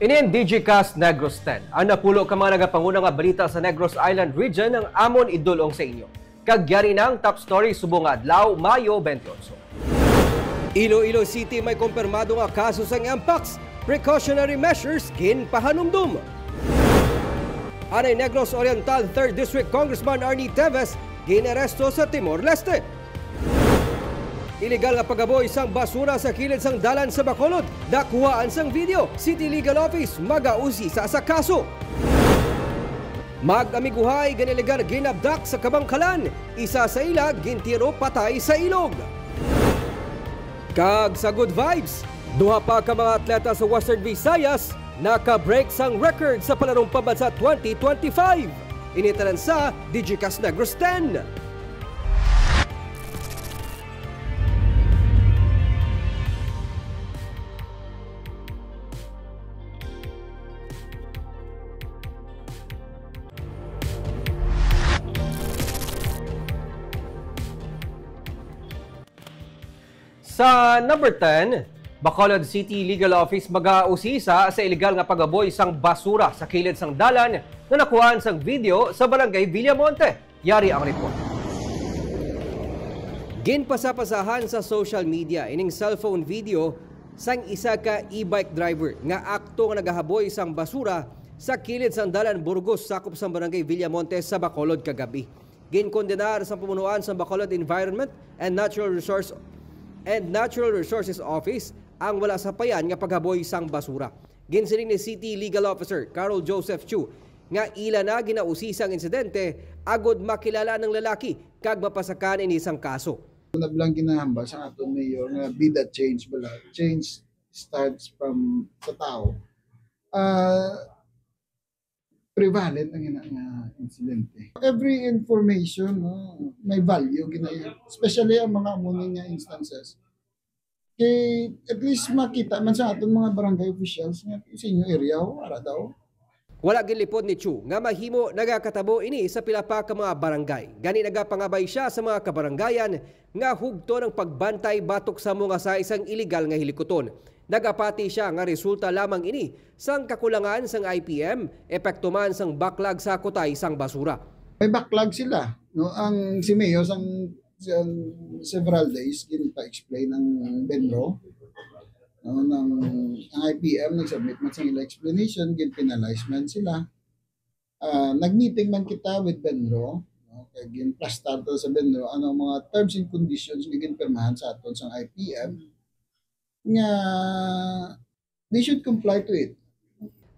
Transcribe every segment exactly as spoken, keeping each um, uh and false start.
Ini ang Digicast Negros ten. Ang napulo ka mga nagapanguna nga balita sa Negros Island Region ang amon idul-ong sa inyo. Kag yari na ang top story subong nga adlaw, Mayo twenty-eight. Iloilo City may kumpirmado nga kaso sang Mpox. Precautionary measures ginpahanumdom. Anay Negros Oriental Third District Congressman Arnie Teves ginaresto sa Timor-Leste. Iligal nga pagaboy sang basura sa kilid sang dalan sa Bacolod, nakuhaan sang video. City Legal Office magausisa sa kaso. Mag-amiguhay nga niligal ginabdak sa Kabangkalan, isa sa ila gintiro patay sa ilog. Kag sa good vibes, duha pa ka mga atleta sa Western Visayas naka-break sang record sa Palarong Pambansa twenty twenty-five. Ini tanan sa Digicast Negros ten. Sa number ten, Bacolod City Legal Office magausisa sa iligal nga pagaboy sang basura sa kilid sang dalan nga nakuhaan sang video sa Barangay Villamonte. Yari ang report. Ginpasapasahan sa social media ining cellphone video sang isa ka e-bike driver nga akto nga nagahaboy sang basura sa kilid sang dalan Burgos, sakop sang Barangay Villamonte sa Bacolod kagab-i. Ginkondenar sang pamunuan sang Bacolod Environment and Natural Resource and Natural Resources Office ang wala sapayan nga paghaboy sang basura. Ginsiling ni City Legal Officer Carol Joseph Chu nga ila na ginausisa ang insidente agud makilala ang lalaki kag mapasakan ini sang kaso. Una lang ginahambal sa aton mayor nga bida change bala. Change starts from sa tao. Ah, prevalent ang ina nga insidente. Every information, no, may value gina, especially ang mga amo ni nga instances. Kay at least makita man sa aton mga barangay officials nga sa inyo area, oh, ara daw. Wala ginlipod ni Chu nga mahimo nagakatabo ini sa pila pa ka mga barangay. Gani nagapangabay siya sa mga kabarangayan nga hugton ang pagbantay batok sa mga sa isang iligal nga hilikuton. Nagapati siya nga resulta lamang ini sang kakulangan sang I P M, epekto man sang backlog sa kutay sang basura. May backlog sila, no? Ang si Mayor sang, sang several days ginpa-explain ang BENRO, no, nang ang I P M nagsubmit man sang ila explanation, gin-penalize man sila. Ah, nag-meeting man kita with BENRO, no? Kay ginplastar to sa BENRO ano ang mga terms and conditions nga ginpirmahan sa aton sang I P M nga they should comply to it.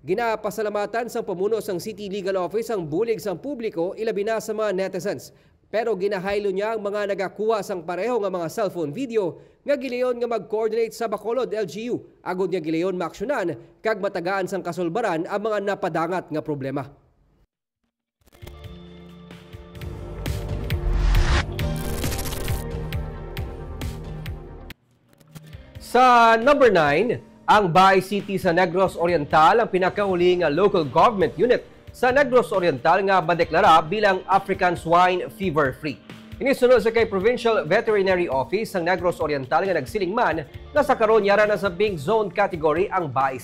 Ginapasalamatan sang pamuno sang City Legal Office ang bulig sang publiko, ilabi na sa mga netizens. Pero ginahaylo niya ang mga nagakuha sang pareho nga mga cellphone video nga gilayon nga mag-coordinate sa Bacolod L G U, agod nga gilayon maaksyonan kag matagaan sang kasulbaran ang mga napadangat nga problema. Sa number nine, ang Baay City sa Negros Oriental ang pinakauli nga local government unit sa Negros Oriental nga madeklara bilang African Swine Fever Free. Ini suno sa kay Provincial Veterinary Office sang Negros Oriental nga nagsiling man nga sa karon yara na sa pink zone category ang Baay.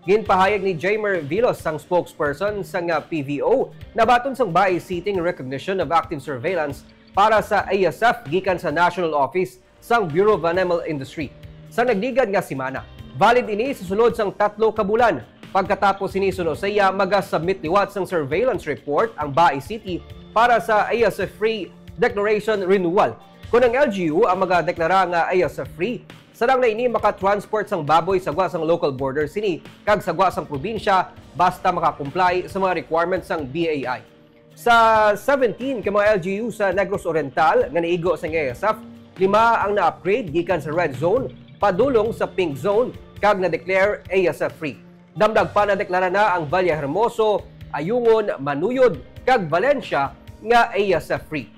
Ginpahayag ni Jamer Vilos, sang spokesperson sang, ah, P V O, na baton sang Baay City ang recognition of active surveillance para sa A S F gikan sa National Office sang Bureau of Animal Industry. Sa nagligad nga semana, valid ini sa sulod sang tatlo ka bulan pagkatapos ini suno sa iya maga-submit liwat sang surveillance report ang Baay City para sa A S F free declaration renewal. Kon ang L G U ang magadeklara nga A S F free, sarang na ini maka-transport sang baboy sa gwa sang local border sini kag sa gwa sang probinsya basta maka-comply sa mga requirements sang B A I. Sa seventeen ka mga L G U sa Negros Oriental nga naigo sang A S F, lima ang na-upgrade gikan sa red zone padulong sa pink zone kag na-declare A S F free. Damlag pa nadeklara na ang Vallehermoso, Ayungon, Manuyod, kag Valencia nga A S F free.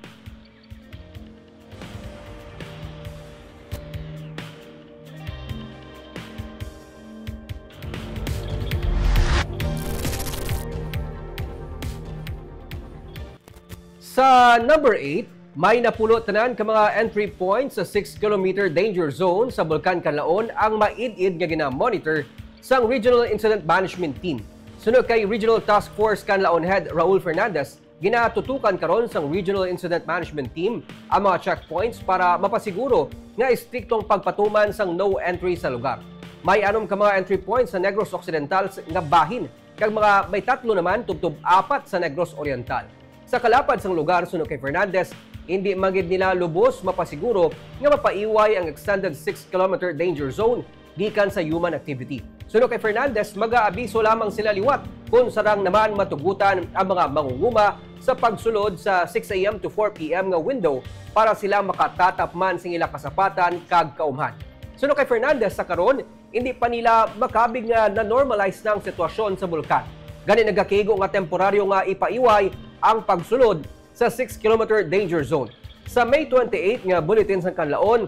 Sa number eight, may napulo tanan ka mga entry points sa six kilometer danger zone sa Bulkan Kanlaon ang maid-id nga gina-monitor sang Regional Incident Management Team. Suno kay Regional Task Force Canlaon Head Raul Fernandez, ginatutukan karon sang Regional Incident Management Team ang mga checkpoints para mapasiguro nga estrikto ang pagpatuman sang no entry sa lugar. May anom ka mga entry points sa Negros Occidental s-, nga bahin, kag mga may tatlo naman tubtob apat sa Negros Oriental. Sa kalapad sang lugar, suno kay Fernandez, hindi man gid nila lubos mapasiguro nga mapaiway ang extended six kilometer danger zone gikan sa human activity. Suno kay Fernandez, mag-aabiso lamang sila liwat kon sarang naman matugutan ang mga mangunguma sa pagsulod sa six a m to four p m nga window para sila makatatap man sing ila kasapatan kag kaumhan. Suno kay Fernandez, sa karon, hindi pa nila makabig nga na-normalize na ang sitwasyon sa bulkan. Gani nagakaigo nga temporaryo nga ipaiway ang pagsulod sa six kilometer danger zone. Sa May twenty-eight nga bulletin sang Kanlaon,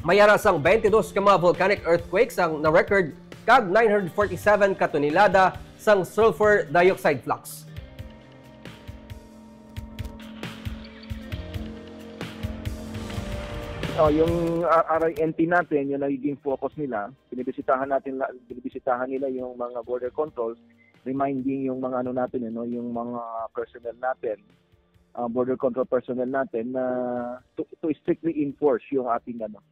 may ara sang twenty-two ka mga volcanic earthquakes ang na-record kag nine hundred forty-seven ka tonelada sang sulfur dioxide flux. Oh, yung uh, R I N T natin, yung nagiging focus nila, binibisitahan natin, la- binibisitahan nila yung mga border controls, reminding yung mga ano natin, ano, yung mga personnel natin, uh, border control personnel natin na to, to strictly enforce yung ating ano,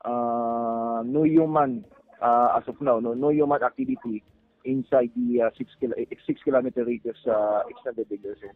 uh, no human uh, as of now, no, no human activity inside the uh, six, kilo, six kilometer radius uh, extended danger zone.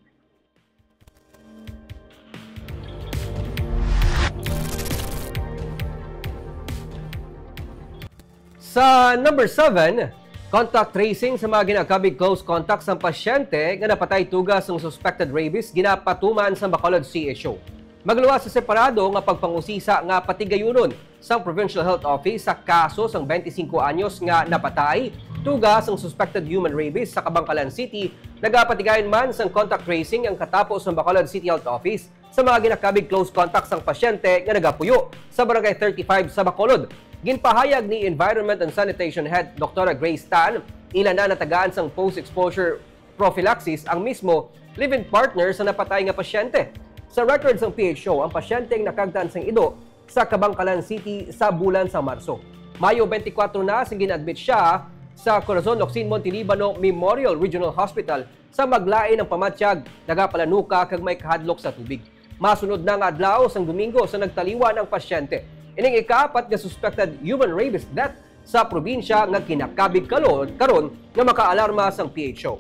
Sa number seven, contact tracing sa mga ginakabig close contact sang pasyente nga napatay tuga sang suspected rabies ginapatuman sang Bacolod C H O. Magluwas sa separado nga pagpangusisa nga patigayunon sang Provincial Health Office sa kaso sang twenty-cinco anyos nga napatay tuga sang suspected human rabies sa Kabankalan City. Nagapatigayon man sang contact tracing ang katapo sang Bacolod City Health Office sa mga ginakabig close contact sang pasyente nga nagapuyo sa Barangay thirty-five sa Bacolod. Ginpahayag ni Environment and Sanitation Head Doktora Grace Tan, ila na natagaan sang post-exposure prophylaxis ang mismo live-in partner sa napatay nga pasyente. Sa record sang P H O, ang pasyente ang nakagtan sang ido sa Kabankalan City sa bulan sa Marso. Mayo twenty-four na sing gin-admit siya sa Corazon Locsin Montelibano Memorial Regional Hospital sa maglain ang pamatyag, nagapalanuka kag may kahadlok sa tubig. Masunod na nga adlaw sang Domingo sa nagtaliwan ang pasyente. Ining ikaapat nga suspected human rabies death sa probinsya nga kinakabig kalon karon nga makaalarma sang P H O.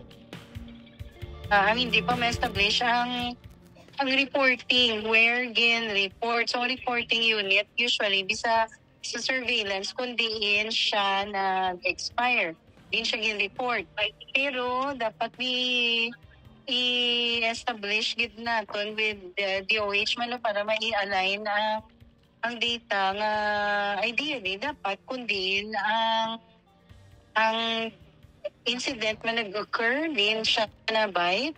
Ah, ang hindi pa ma-establish ang ang reporting, where gin report. So, ang reporting unit usually bisa sa surveillance kung diin siya nag-expire. Din siya gin-report. Pero dapat ni i-establish gid naton with the D O H man no, para ma-align ang ang data nga ideally dapat kung diin ang ang incident nga nag-occur din siya na bite.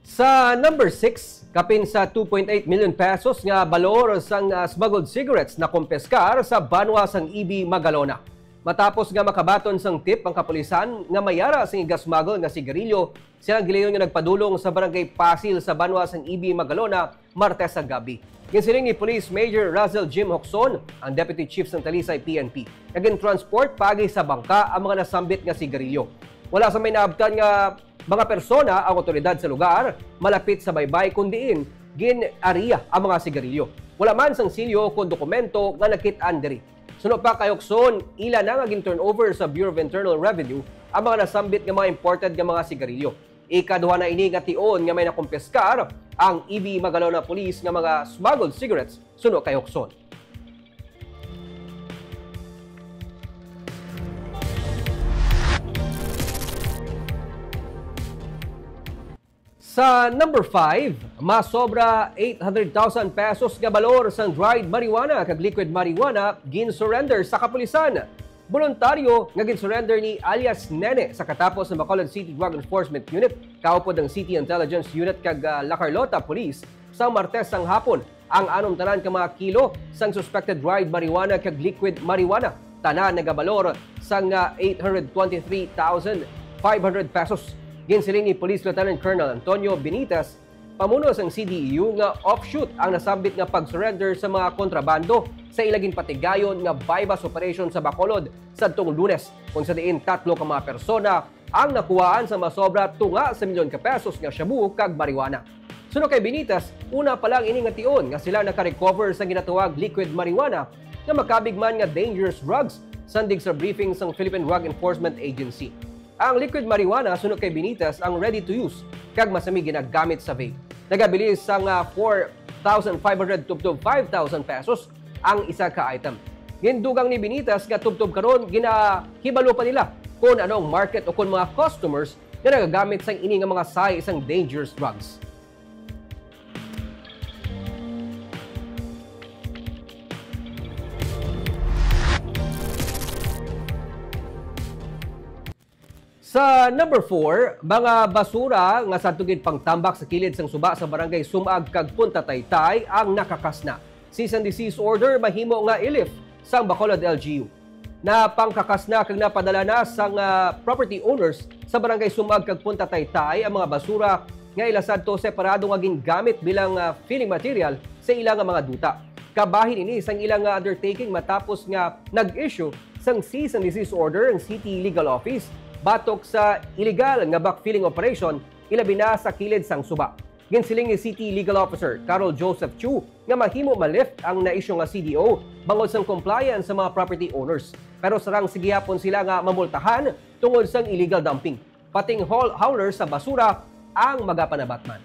Sa number six, kapin sa two point eight million pesos nga balor sang ah, smuggled cigarettes nakumpiskar sa banwa sang Ibi, Magalona. Matapos nga makabaton sang tip ang kapulisan nga may ara sing igasmuggle nga sigarilyo, sila ang gilayon nga nagpadulong sa Barangay Pasil sa banwa sang Ibi, Magalona, Martes sa gabi. Ginsiling ni Police Major Russell Jim Hocson, ang Deputy Chief sang Talisay P N P, nga gin-transport paagi sa bangka ang mga nasambit nga sigarilyo. Wala sa may naabtan nga mga persona ang otoridad sa lugar malapit sa baybay kun diin gin-ariya ang mga sigarilyo. Wala man sang selyo kon dokumento nga nakit-an diri. Suno pa kay Hocson, ila na nga gin-turnover sa Bureau of Internal Revenue ang mga nasambit nga mga imported nga mga sigarilyo. Ikaduha na ini nga tion nga may nakumpiskar ang Ibi Magalona Police nga mga smuggled cigarettes suno kay Hocson. Sa number five, masobra eight hundred thousand pesos nga balor sang dried marijuana kag liquid marijuana gin-surrender sa kapulisan. Boluntaryo nga gin-surrender ni alias Nene sa katapo sa Bacolod City Drug Enforcement Unit, kaupod ang City Intelligence Unit kag ah, La Carlota Police sa Martes sang hapon. Ang anom tanan ka mga kilo sang suspected dried marijuana kag liquid marijuana, tanan nagabalor sang ah, eight hundred twenty-three thousand five hundred pesos. Ginsiling ni Police Lieutenant Colonel Antonio Benitez, Pamuno sang C D E U nga offshoot ang nasambit nga pag-surrender sa mga kontrabando sa ila ginpatigayon nga buy-bust operation sa Bacolod sadtong Lunes, kung sa diin tatlo ka mga persona ang nakuhaan sa masobra tunga sa milyon ka pesos nga shabu kag marijuana. Suno kay Benitez, una pa lang ini nga tion nga sila nakarecover sa ginatawag liquid marijuana nga makabig man nga dangerous drugs, sandig sa briefing sang Philippine Drug Enforcement Agency. Ang liquid marijuana, suno kay Benitez, ang ready to use kag masami ginagamit sa vape. Nagabilis sang ah, four thousand five hundred tubtob five thousand pesos ang isa ka item. Gindugang ni Benitez nga tubtob karon ginahibalo pa nila kon ano ang market o kon mga customers nga nagagamit sang ini nga mga sahi sang dangerous drugs. Sa number four, mga basura nga sadto gid pangtambak sa kilid sang suba sa Barangay Sumag kag Punta Taytay ang nakakasna. Cease and desist order mahimo nga i-lift sang Bacolod L G U. Napangkakasna kag napadala na sang ah, property owners sa Barangay Sumag kag Punta Taytay ang mga basura nga ila sadto separado nga gingamit bilang ah, filling material sa ila nga mga duta. Kabahin ini sang ila nga undertaking matapos nga nag-issue sang cease and desist order ang City Legal Office batok sa illegal nga backfilling operation, ilabi na sa kilid sang suba. Ginsiling ni City Legal Officer Carol Joseph Chu nga mahimo ma-lift ang na-issue nga C D O bangod sang compliance sa mga property owners. Pero sarang sige gihapon sila nga mamultahan tungod sang illegal dumping. Pating haul- hauler sa basura ang magapanabatman.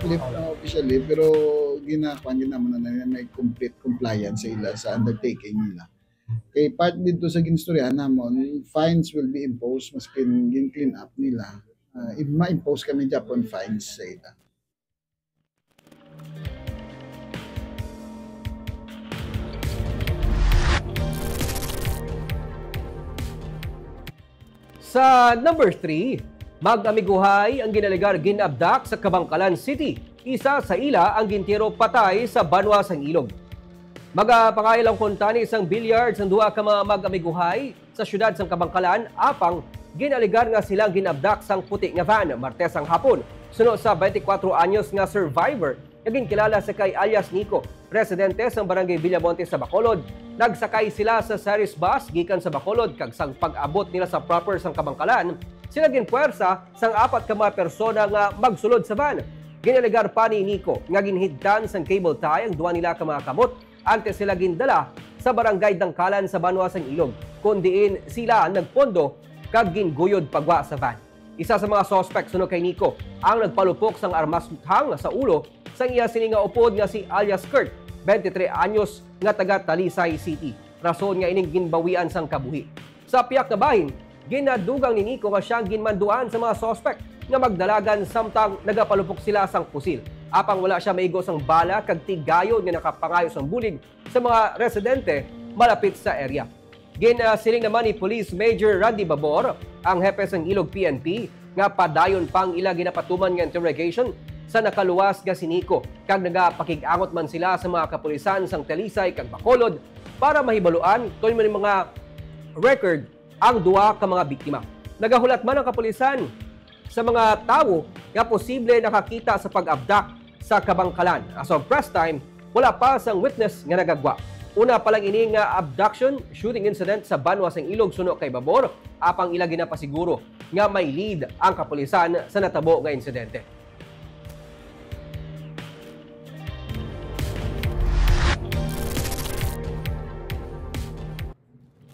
Lift na officially, pero ginakuan gid naman na may complete compliance sa ila sa undertaking nila. Kay part dito sa ginistoryahan namon, fines will be imposed maskin gin-clean up nila. Uh, ma-impose kami Japon fines sa ila. Sa number three, mag-amiguhay ang ginalegar gin-abduct sa Kabangkalan City. Isa sa ila ang gintiro patay sa banwa sang ilog. Magapangayo lang kuntani sang billiard sang duha ka mga mag-amiguhay sa siyudad sang Kabangkalan, apang ginalegar nga sila ang gin-abduct sang puti nga van Martes sang hapon. Suno sa twenty-four anyos nga survivor nga ginkilala sa kay alias Nico, residente sang Barangay Villamonte sa Bacolod, nagsakay sila sa Ceres bus gikan sa Bacolod kag sang pag-abot nila sa proper sang Kabangkalan, sila ginpuwersa sang apat ka mga persona nga magsulod sa van. Ginalegar pa ni Nico nga ginhigtan sang cable tie ang duha nila ka mga kamot antes sila gindala sa Barangay Dangkalan sa banwa sang Ilog, kon diin sila nagpondo kag ginguyod pagwa sa van. Isa sa mga suspek suno kay Nico ang nagpalupok sang armas hang sa ulo sang iya sini nga upod nga si alias Kurt, twenty-three anyos, nga taga Talisay City, rason nga ining ginbawian sang kabuhi. Sa piyak nga bahin, ginadugang ni Nico nga siya ang ginmanduan sa mga suspek nga magdalagan samtang nagapalupok sila sang pusil. Apang wala siya maigo sang bala kag tigayon nga nakapangayo sang bulig sa mga residente malapit sa area. Ginasiling naman ni Police Major Randy Babor, ang hepe sang Ilog P N P, nga padayon pa ang ila ginapatuman nga interrogation sa nakaluwas nga si Nico, kag nagapakig-angot man sila sa mga kapulisan sang Talisay kag Bacolod para mahibaluan kon may mga record ang duha ka mga biktima. Nagahulat man ang kapulisan sa mga tawo nga posible nakakita sa pag-abduct sa Kabangkalan. As of press time, wala pa sang witness nga nagagwa. Una pa lang ini nga abduction shooting incident sa banwa sang Ilog suno kay Babor, apang ila ginapasiguro nga may lead ang kapulisan sa natabo nga insidente.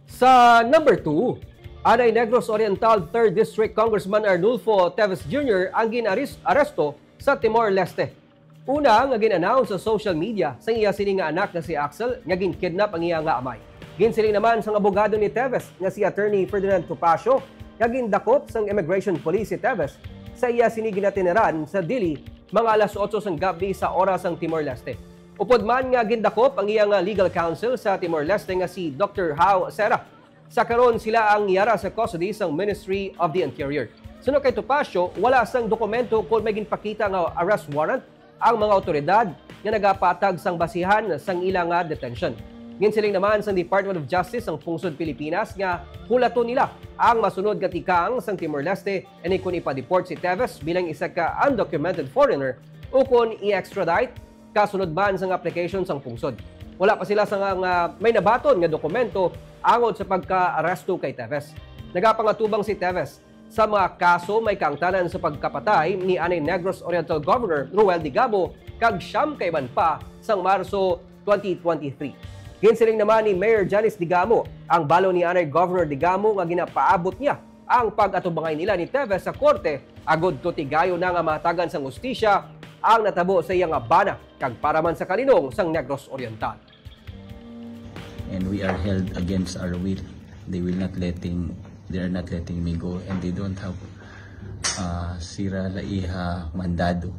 Sa number two, anay Negros Oriental third District Congressman Arnulfo Teves Junior ang gin-aresto sa Timor-Leste. Una nga gin-announce sa social media sang iya sini nga anak nga si Axel nga gin-kidnap ang iya nga amay. Ginsiling naman sang abogado ni Teves nga si Attorney Ferdinand Topacio nga gindakop sang immigration police si Teves sa iya sini ginatineran sa Dili mga alas otso sang gab-i sa oras sang Timor-Leste. Upod man nga gindakop ang iya nga legal counsel sa Timor-Leste nga si Doktor Hao Serra. Sa karon, sila ang yara sa custody sang Ministry of the Interior. Suno kay Topacio, wala sang dokumento kon may ginpakita nga arrest warrant ang mga awtoridad nga nagapatag sang basihan sang ila nga detention. Ginsiling naman sang Department of Justice ang pungsod Pilipinas nga hulaton nila ang masunod nga tikang sang Timor-Leste ini kon ipa-deport si Teves bilang isa ka undocumented foreigner ukon i-extradite kasunod man sang application sang pungsod. Wala pa sila sa nga, nga may nabaton nga dokumento angod sa pagka-aresto kay Teves. Nagapangatubang si Teves sa mga kaso may kaangtanan sa pagkapatay ni anay Negros Oriental Governor Roel Digamo kag siyam ka iban pa sang Marso twenty twenty-three. Ginsiling naman ni Mayor Janice Digamo ang balo ni anay Governor Digamo nga ginapaabot niya ang pag-atubangay nila ni Teves sa korte agod tutigayon na nga mahatagan sang hustisya ang natabo sa iya nga bana kag para man sa kalinong sang Negros Oriental. And we are held against our will. They will not letting, they are not letting me go, and they don't have uh, sira la iha mandado.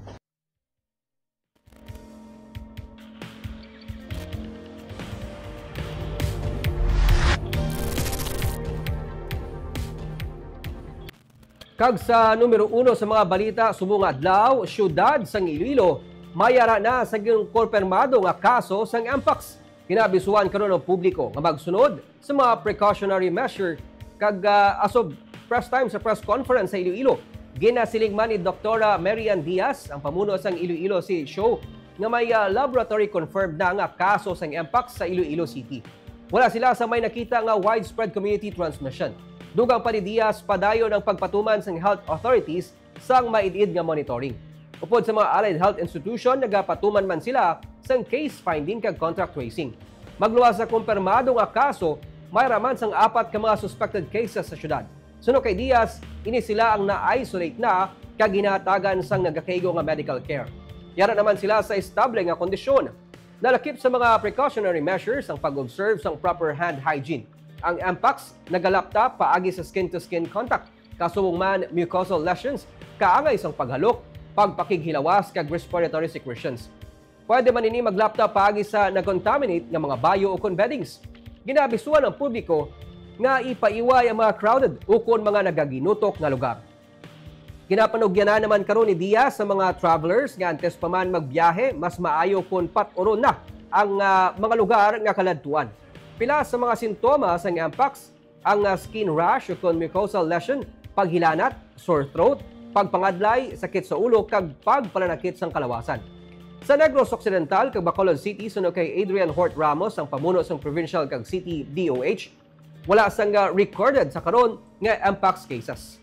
Kag sa numero uno sa mga balita subong nga adlaw, siyudad sang Iloilo mayara na sa ginkonpermado nga kaso sang Mpox. Ginaabisuhan karon ang publiko nga magsunod sa mga precautionary measure kag uh, as of press time sa press conference sa Iloilo, ginasiling man ni Doktora Mary Ann Diaz, ang pamuno sang Iloilo City Show, nga may uh, laboratory confirmed na nga kaso sang Mpox sa Iloilo City. Wala sila sa may nakita nga widespread community transmission. Dugang pa ni Diaz, padayon ang pagpatuman sang health authorities sang maid-id nga monitoring. Upod sa mga allied health institution, nagapatuman man sila sang case finding kag contact tracing. Magluwas sa kumpirmado nga kaso, may raman sang apat ka mga suspected cases sa syudad. Suno kay Diaz, ini sila ang na-isolate na kag ginahatagan sang nagakaigo nga medical care. Yara naman sila sa estable nga kondisyon. Nalakip sa mga precautionary measures ang pag-observe sang proper hand hygiene. Ang Mpox nagalapta paagi sa skin-to-skin contact, kasubong man mucosal lesions, kaangay sang paghalok, pagpakighilawas kag respiratory secretions. Pwede man ini maglapta paagi sa nag-contaminate nga mga bayo ukon beddings. Ginaabisuhan ang publiko nga ipaiway ang mga crowded ukon mga nagaginutok nga lugar. Ginapanugyanan naman karon ni Diaz sa mga travelers nga antes pa man magbiyahe, mas maayo kon pat-uron na ang ah, mga lugar nga kaladtuan. Pila sa mga sintomas sang Mpox ang ah, skin rash ukon mucosal lesion, paghilanat, sore throat, pagpangadlay, sakit sa ulo kag pagpalanakit sang kalawasan. Sa Negros Occidental kag Bacolod City, suno kay Adrian Hort Ramos, ang pamuno sang provincial kag city D O H, wala sang ah, recorded sa karon nga Mpox cases.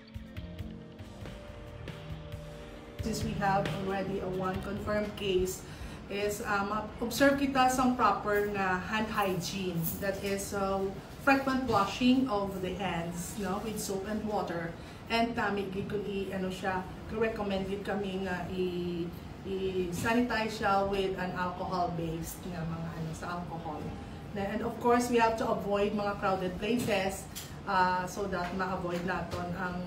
Since we have already a one confirmed case, is um, observe kita sang proper nga hand hygiene. That is uh, frequent washing of the hands no, with soap and water. And kami gid kung i ano siya, recommend gid kami nga i i-sanitize siya with an alcohol-based nga mga ano sa alcohol. Then, and of course, we have to avoid mga crowded places uh, so that ma-avoid naton ang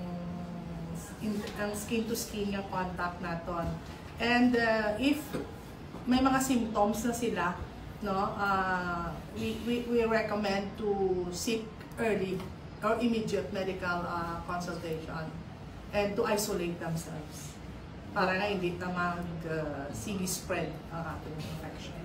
in, ang skin to skin nga contact naton. And uh, if may mga symptoms na sila, no, uh, we, we, we recommend to seek early or immediate medical uh, consultation and to isolate themselves para nga hindi na mag uh, sige spread ang ating infection.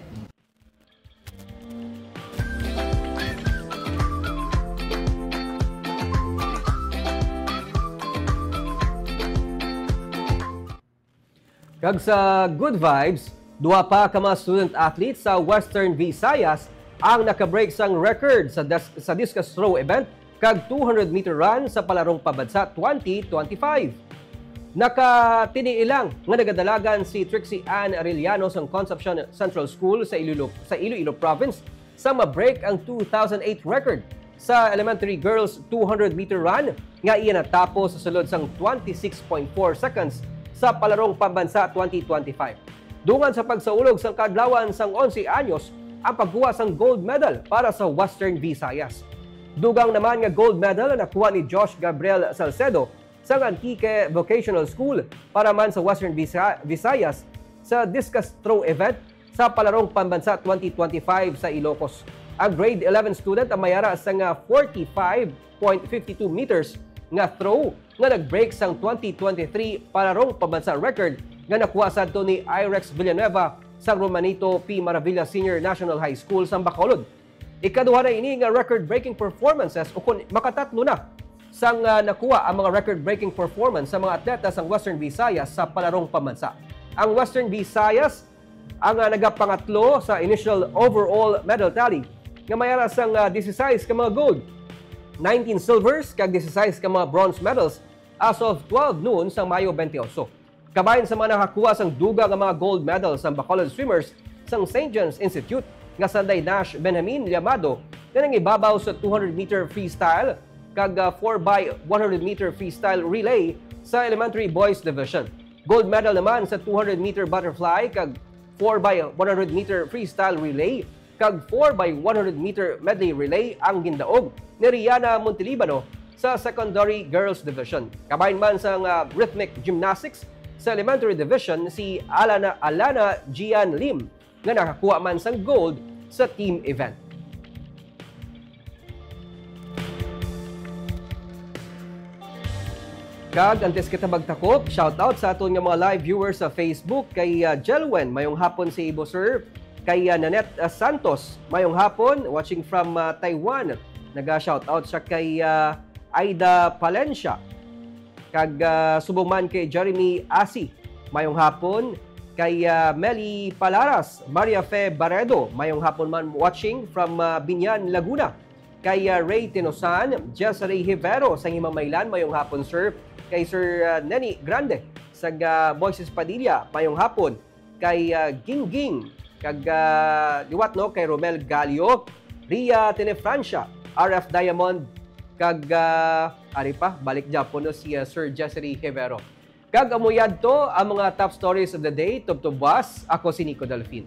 Kag sa Good Vibes, duha pa ka mga student athletes sa Western Visayas ang nakabreak sang record sa, des- sa discus throw event kag two hundred meter run sa Palarong Pambansa twenty twenty-five. Nakatiniilang nga nagadalagan si Trixie Ann Arellano sang Concepcion Central School sa Iloilo, sa Iloilo Province sa ma-break ang two thousand eight record sa elementary girls two hundred meter run nga iya natapos sa sulod sang twenty-six point four seconds sa Palarong Pambansa twenty twenty-five. Dungan sa pagsaulog sang kaadlawan sang onse anyos ang pagkuha sang gold medal para sa Western Visayas. Dugang naman nga gold medal ang nakuha ni Josh Gabriel Salcedo sang Antique Vocational School para man sa Western Visa- Visayas sa discus throw event sa Palarong Pambansa twenty twenty-five sa Ilocos. Ang grade eleven student ang mayara sa nga forty-five point fifty-two meters nga throw nga nag-break sang twenty twenty-three Palarong Pambansa record nga nakuha sadto ni Irex Villanueva sa Romanito P. Maravilla Senior National High School sa Bacolod. Ikaduha na ini nga record-breaking performances, ukon makatatlo na sang, ah, nakuha ang mga record-breaking performance sa mga atleta sang Western Visayas sa palarong pambansa. Ang Western Visayas ang, ah, nagapangatlo sa initial overall medal tally nga may ara sang, ah, disisais ka mga gold, nineteen silvers kag disisais ka mga bronze medals as of twelve noon sa Mayo twenty-eight. Kabahin sa mga nakakuha sang dugang nga mga gold medal sang Bacolod swimmers sang Saint John's Institute nga sanday Nash Benjamin Llamado nga nangibabaw sa two hundred meter freestyle kag, ah, four by one hundred meter freestyle relay sa elementary boys division. Gold medal naman sa two hundred meter butterfly kag four by one hundred meter freestyle relay kag four by one hundred meter medley relay ang gindaog ni Rihanna Montelibano sa secondary girls division. Kabahin man sang, ah, rhythmic gymnastics sa elementary division si Alana, Alana Gian Lim nga nakakuha man sang gold sa team event. Kag antes kita magtakop, shout out sa aton nga mga live viewers sa Facebook kay, ah, Jelwen, mayong hapon sa imo, sir. Kay, ah, Nanette, ah, Santos, mayong hapon, watching from, ah, Taiwan. Naga-shout out siya kay, ah, Aida Palencia. Kag, ah, subong man kay Jeremy Asi, mayong hapon. Kay, ah, Meli Palaras, Maria Fe Baredo, mayong hapon man, watching from, ah, Biñan, Laguna. Kay, ah, Ray Tinosan, Jezreel Hivero sa Himamaylan, mayong hapon, sir. Kay Sir, ah, Neni Grande, sa, ah, Moises Padilla, mayong hapon. Kay, ah, Gingging, kag, ah, liwat, no, kay Romel Galio, Ria Tenefrancia, R F Diamond, kag, ah, ari pa, balik gyapon, no, si, ah, Sir Jezreel Hivero. Kag amo yadto ang mga top stories of the day, tubtob buwas. Ako si Nico Delfin.